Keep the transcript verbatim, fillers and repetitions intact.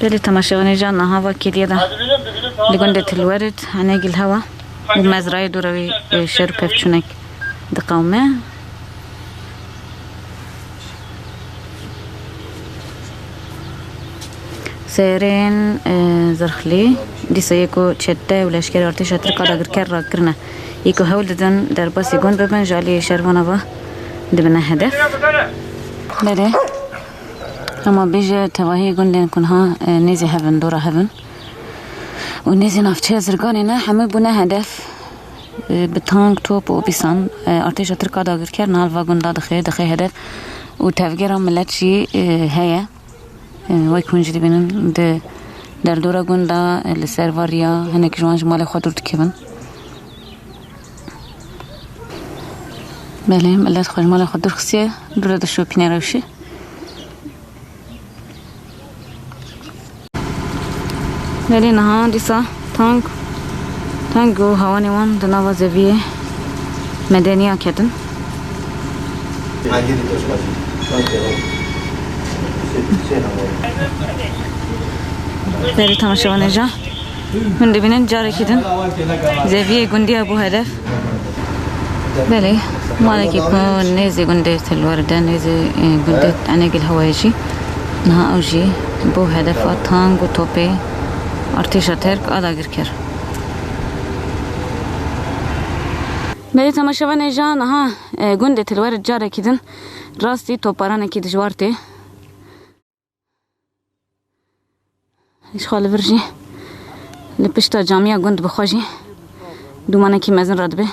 Belê temaşevanê can niha va kêliye de li gundê Tilwerid, Henegil Hewa û mezrayê dora wî, e, şer û pevçûnek diqewime. Serên, e, Zirxlî, dîsa yê ku çete û leşkerê artêşa Tirk a dagirker rakirine. Yê ku hewl didin derbasî gund bibin, ji alî şervana ve dibine hedef. Belê. Hema bêje tevahî gundên ku niha, e, nêzî hev in, dora hev in û nêzî navçeya Zirganê ne, hemû bûne hedef. E, bi tank, top û bîsan, e, artêşa Tirk a dagirker niha li va gunda dixe, dixe hedef û tevgera milet jî, e, heye. E, wek hûn jî dibînin di derdora gunda, e, li ser va riya hinek ji wan ji malê xwe dûr dikevin. Belê, milet xwe ji malê xwe dûr xistiye, dûre dişopîne rewşê. Belê niha dîsa tank, tank û hewanê wan di nava zeviyê medeniya ketin. Belê temaşevanê can. Hûn dibînin carekî din zeviyê gundiya bû hedef. Belê, malekî ku nêzî gundê Tilwer de, nêzî, e, gundê Enegil Hewayê jî, niha ew jî bû hedefa tang û topê artêşa Tirk a dagirker. Belê temaşevanê can, niha, e, gundê Tilwer carekî din rastî toparanekî dijwar tê. Ji xwe li vir jî, li pişta camiya gund bi xwe jî dûmanekî mezin radibe.